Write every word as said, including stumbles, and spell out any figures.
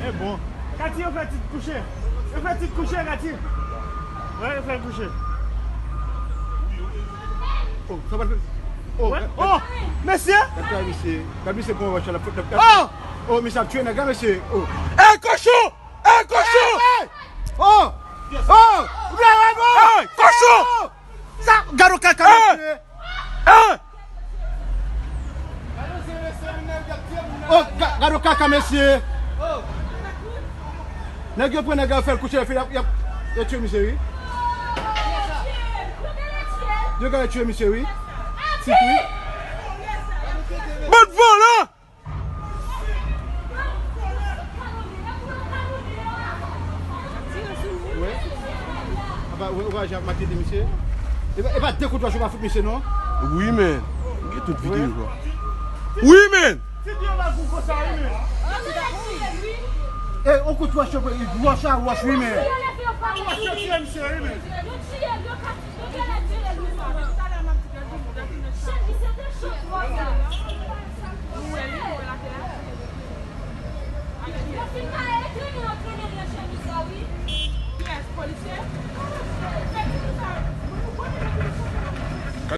E bon. Kati, yo fè Tit kouche. Yo fè Tit kouche, Kati. Wè, yo fè l kouche. Oh, sa pa fè. Oh, wè. Oh, mesye. Gad misye. Gad misye kòman wè chalè. Oh, oh, misye ap tiye nèg la, mesye. Oh. Ey, kochon! Ey, kochon! Ey, ey! Oh! Oh! Ey, kochon! Sa, gad yon kaka, mesye. Oh, ga- gad yon kaka, mesye. Nèg yo pran nèg la, yo fè l kouche, yo fè, y ap, y ap, yo tiye misye, wi. Yo genlè tiye misye, wi. Tit, wi. Bann vòlè! Wè. Apa, wè, ou pa jan ap makete misye. E pa, e pa de kout wòch ou pa fout misye, non? Wi, men. Gen tout videyo, bro. Wi, men. E, on kout wòch, wòch a wòch, wi, men.